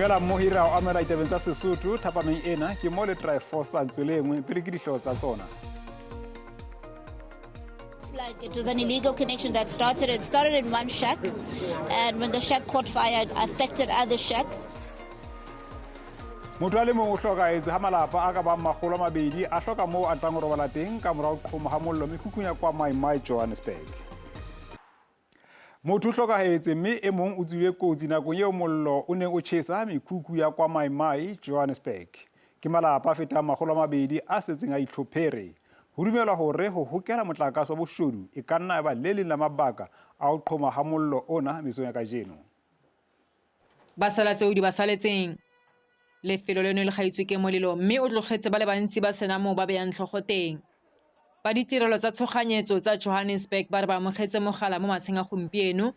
Dumela mmohi, re a o amohela ditabeng tsa Sesotho thapameng ena. Ke mo le Tryfosa Ntswelengwe, pele ke dihlooho tsa tsona. Like it was an illegal connection that started. It started in one shack, and when the shack caught fire, it affected other shacks. Motho a le mong o hlokahetse ha malapa a ka bang 200 a hloka moo a tlang ho robala teng ka mora ho qhoma ha mollo mekhukhung ya kwa Mai Mai, Johannesburg. Motho o hlokahetse mme e mong o tswile kotsi nakong eo mollo o neng o tjhesa mekhukhu ya kwa Mai Mai, Johannesburg. Ke malapa a fetang 200 a setseng a itlhophere. Ho dumelwa hore ho hokela motlakase wa boshodu e ka nna ya ba le leng la mabaka a ho qhoma ha mollo ona mesong ya kajeno. Ba sala tseo di ba saletseng. Lefelo leno le gaitswe ke molelo mme o tlogetse ba le bantsi ba sena moo ba beyang tlhogo teng. Ba ditirelo tsa tshoganyetso tsa Johannesburg ba re ba amogetse mogala mo matsheng a gompieno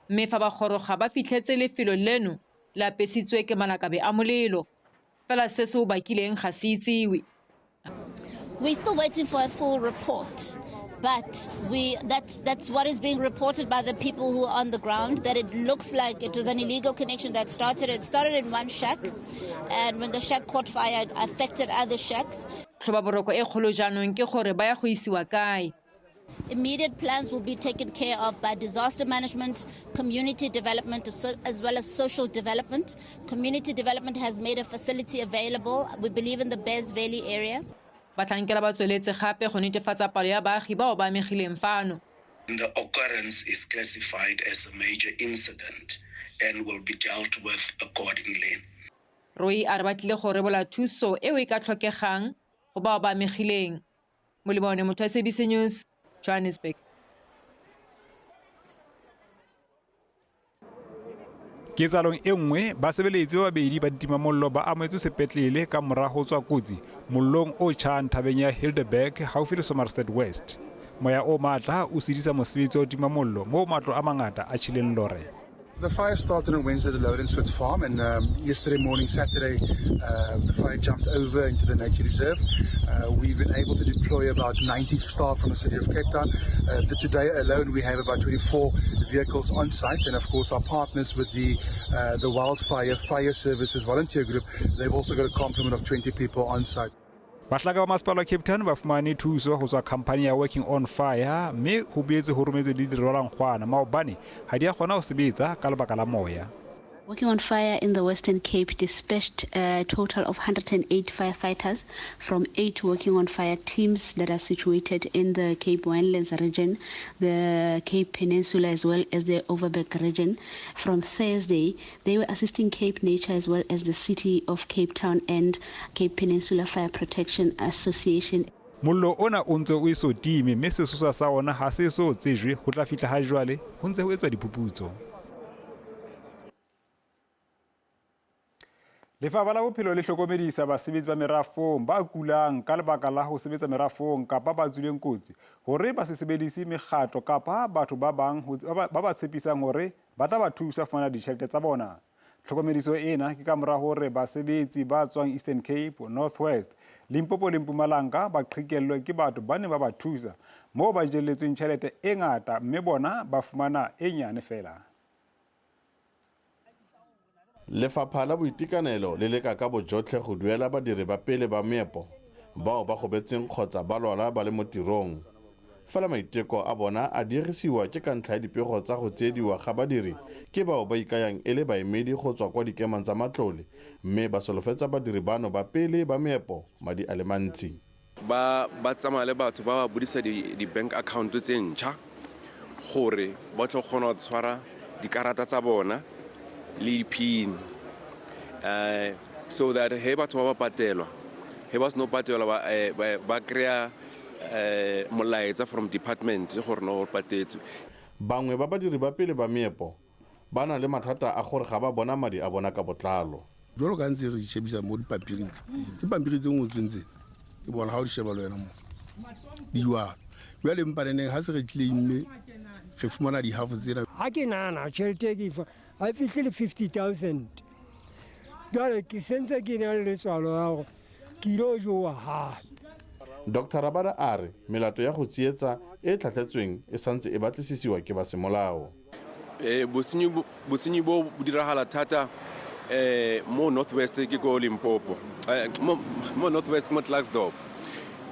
mme fa ba goroga ba fitlhetse lefelo leno le apesitswe ke malakabe a molelo. Fela se se o bakileng ga se itsiwe. We're still waiting for a full report, but that's what is being reported by the people who are on the ground, that it looks like it was an illegal connection that started. It started in one shack, and when the shack caught fire, it affected other shacks. Tlhobaboroko e kgolo jaanong ke gore ba ya go isiwa kae. Immediate plans will be taken care of by disaster management, community development, as well as social development. Community development has made a facility available, we believe, in the Bez Valley area. Batlhankela ba tsweletse gape go netefatsa palo ya baagi bao ba amegileng fano. The occurrence is classified as a major incident and will be dealt with accordingly. Roi a re ba tlile go rebola thuso eo e ka tlhokegang go bao ba amegileng. Molebone Motho, SABC News, Johannesburg. Ketsahalong e nngwe, basebeletsi ba babedi ba ditimamollo ba amohetswe sepetlele ka mora ho tswa kotsi mollong o tjhang thabeng ya Hildeberg haufi le Somerset West. Moya o matla o sitisa mosebetsi wa ho tima mollo moo matlo a mangata a tjhileng lore. The fire started on Wednesday at the Lourensford farm, and yesterday morning, Saturday, the fire jumped over into the nature reserve. We've been able to deploy about 90 staff from the city of Cape Town. Today alone, we have about 24 vehicles on site, and of course, our partners with the Wildfire Fire Services Volunteer Group, they've also got a complement of 20 people on site. Bahlanka ba masepala wa Cape Town ba fumane thuso ho tswa khamphani ya Working on Fire, mme ho boetse ho rometswe le dirwalankgwana maobane ha di a kgona ho sebetsa ka lebaka la moya. Working on Fire in the Western Cape dispatched a total of 108 firefighters from 8 Working on Fire teams that are situated in the Cape Winelands region, the Cape Peninsula, as well as the Overberg region. From Thursday, they were assisting Cape Nature as well as the City of Cape Town and Cape Peninsula Fire Protection Association. Mollo ona o ntse o eso time mme sesosa sa ona ha se eso tsejwe ho tla fihla ha jwale ho ntse ho etswa diphuputso. Lefapha la Bophelo le hlokomedisa basebetsi ba merafong ba kulang ka lebaka la ho sebetsa merafong kapa ba tswileng kotsi hore ba se sebedise mekgatlo kapa batho ba bang ba ba tshepisang hore ba tla ba thusa fumana ditjhelete tsa bona. Tlhokomediso ena ke ka mora hore basebetsi ba tswang Eastern Cape, North West, Limpopo le Mpumalanga ba qhekellwe ke batho ba neng ba ba thusa moo ba jelletsweng tjhelete e ngata mme bona ba fumana e nyane feela. Lefapha la Boitekanelo le leka ka bojotlhe go duela badiri ba pele ba meepo bao ba gobetseng kgotsa ba lwala ba le mo tirong. Fela maiteko a bona a diegisiwa ke ka ntlha ya dipego tsa go tsiediwa ga badiri ke bao ba ikayang e le baemedi go tswa kwa dikemang tsa matlole mme ba solofetsa badiri bano ba pele ba meepo madi a le mantsi. Ba ba tsamaya le batho ba ba bodisa di-bank account tse ntšha gore ba tlo kgona go tshwara dikarata tsa bona le di-pin, so that he batho ba ba patelwa, he ba seno patelwa, ba kry-a molaetsa from department gore no patetswe. Bangwe ba badiri ba pele ba meepo ba na le mathata a gore ga ba bona madi a bona ka botlalo. Jwalo ka ntse re di shebisa mo dipampiring tse, ke pampiri tse ngotsweng tse, ke bona ha o di sheba le wena mo di jwalo. Jwale empa neneng ha se re claimme re fumana di-half tsena. Ha ke nahana tjhelete e ke e fa ha e fihle le 50,000. Jwale ke sentse ke na le letswalo la hore ke ilo jowa hape. Doctor Rabada a re melato ya go tsietsa e e tlhatlhetsweng e santse e batlisisiwa ke ba semolao. Bosenyi bo bo diragala thata Mo North West ke ko Limpopo, mo North West mo Klerksdorp,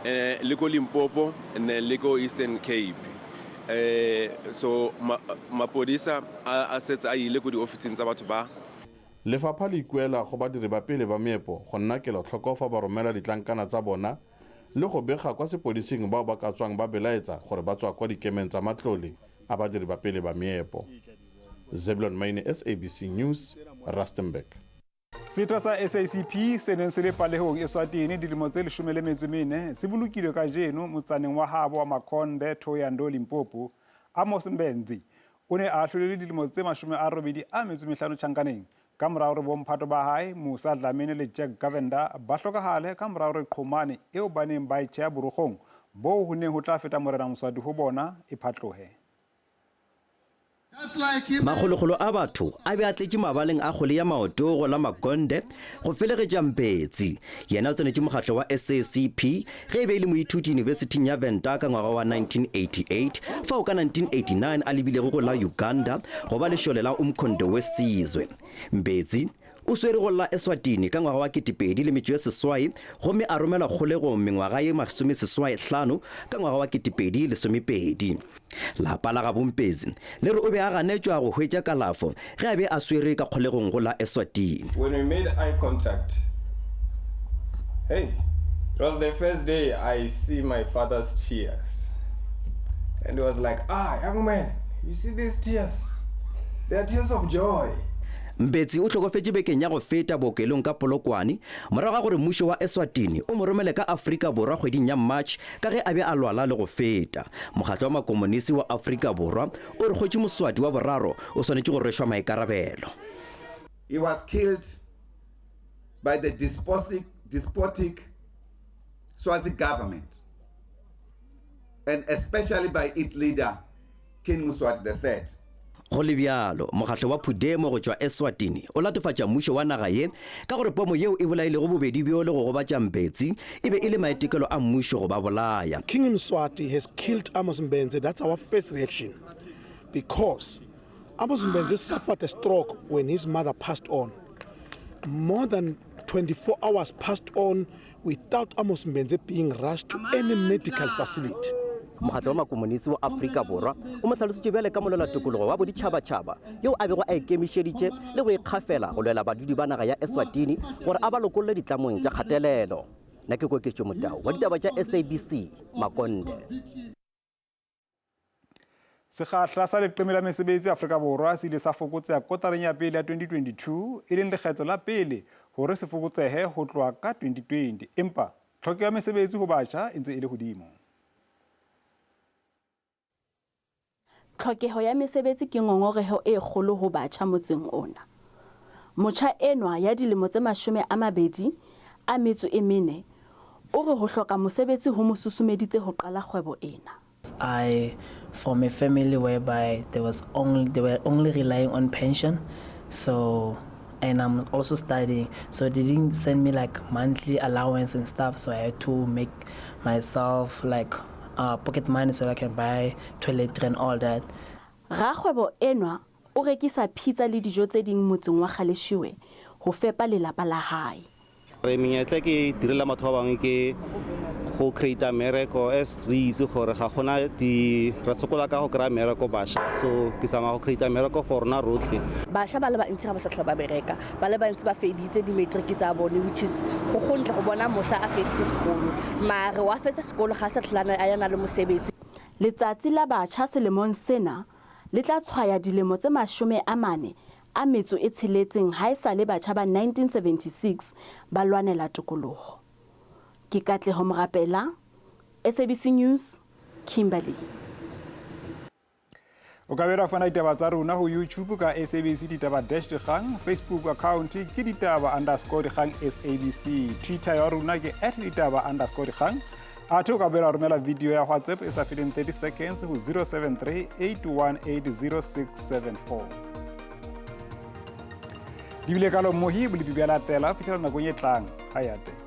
le ko Limpopo and then le ko Eastern Cape. So mapodisa a setse a ile ko diofising tsa batho ba. Lefapha le ikuela go badiri ba pele ba meepo go nna kelotlhoko fa ba romela ditlankana tsa bona le go bega kwa sepodising bao ba ka tswang ba belaetsa gore ba tswa kwa dikemeng tsa matlole a badiri ba pele ba meepo. Zebulon Maine, SABC News, Rustenburg. Setho sa SACP se neng se le palehong Eswatini dilemo tse 14 se bolokilwe kajeno motsaneng wa habo wa Makonde, Thohoyandou, Limpopo. Amos Mbenzi o ne a ahlolelwe dilemo tse 85 tjhankaneng ka mora hore bomphato ba hae Musa Dlamini le Jack Govender ba hlokahale ka mora hore qhomane eo ba neng ba e tjheha borokgong boo ho neng ho tla feta Morena Moswati ho bona e phatlohe. Makgolokgolo a batho a be a tletše mabaleng a kgwele ya maoto go la Makonde go felegetša Mbetsi. Yena o tsenetše mokgatlo wa SACP ge e be e le moithuti Yunibesithing ya Venda ka ngwaga wa 1988, fao ka 1989 a lebilego go la Uganda go ba lešole la Umkhonto we Sizwe. Mbetsi o swere go la Eswatini ka ngwaga wa 2008 gomme a romelwa kgolegong mengwaga ye 85 ka ngwaga wa 2012. Lapa la gabo Mpetsi le re o be a ganetšwa go hwetša kalafo ge a be a swere ka kgolegong go la Eswatini. When we made eye contact, hey, it was the first day I see my father's tears. And he was like, young man, you see these tears? They are tears of joy. Mbetsi o hlokofetše bekeng ya go feta bookelong ka Polokwane morago ga gore mmušo wa Eswatini o mo romele ka Afrika Borwa kgweding ya March ka ge a be a lwala le go feta. Mokgatlo wa Makomonisi wa Afrika Borwa o re Kgoši Moswati wa boraro o swanetše go rwešwa maikarabelo. He was killed by the despotic Swazi government and especially by its leader, King Mswati III. Go le bjalo, mokgatlo wa Phudemo go tšwa Eswatini o latofatša mmušo wa naga ye ka gore pomo yeo e bolailego bobedi bjo le go gobatša Mbetsi e be e le maitekelo a mmušo go ba bolaya. King Mswati has killed Amos Mbedzi. That's our first reaction, because Amos Mbedzi suffered a stroke when his mother passed on. More than 24 hours passed on without Amos Mbedzi being rushed to any medical facility. Mokgatlo wa Makomonisi wa Afrika Borwa o mo hlalositše bjale ka molwela-tokologo wa boditšhabatšhaba yeo a bego a ikemišeditše le go ikgafela go lwela badudi ba naga ya Eswatini gore a ba lokolle ditlamong tša kgatelelo. Nna ke Koketšo Motau wa ditaba tša SABC, Makonde. Sekgahla sa leqeme la mesebetsi Afrika Borwa se ile sa fokotseha kotareng ya pele ya 2022, e leng lekgetlo la pele hore se fokotsehe ho tloha ka 2020, empa tlhokeho ya mesebetsi ho batjha e ntse e le hodimo. Tlhokeho ya mesebetsi ke ngongoreho e kgolo ho batjha motseng ona. Motjha enwa ya dilemo tse 24 o re ho hloka mosebetsi ho mo susumeditse ho qala kgwebo ena. I from a family whereby they were only relying on pension, so, and I'm also studying, so they didn't send me like monthly allowance and stuff, so I had to make myself like pocket money so that I can buy toiletry and all that. Rakgwebo enwa o rekisa pizza le dijo tse ding motseng wa Galeshewe ho fepa lelapa la hae. Re menyetla ke direla batho ba bangwe ke go create mmereko, as re itse gore ga gona di re sokola ka go kry-a mmereko bašwa, so ke sama go create mmereko for rona rotlhe. Bašwa ba le bantsi ga ba sa tlhola ba bereka, ba le bantsi ba feditse di-matric tsa bone, which is go gontle go bona mošwa a feditse sekolo, mare wa fetsa sekolo ga a sa tlhola a yana le mosebetsi. Letsatsi la batjha selemong sena le tla tshwaya dilemo tse 46 ha e sa le batjha ba 1976 ba lwanela tokoloho. Ke Katleho Morapela, SABC News, Kimberley. O ka bera fana ditaba tsa rona ho YouTube ka SABC Ditaba dash Dikgang, Facebook account ke ditaba underscore dikgang SABC, Twitter ya rona ke at ditaba underscore dikgang. Athe o ka bera romela video ya WhatsApp e sa feteng 30 seconds ho 073 818 0674. Di bile ka lo mohi bolepi bja latela fihlela nakong e tlang. Ha ya teng.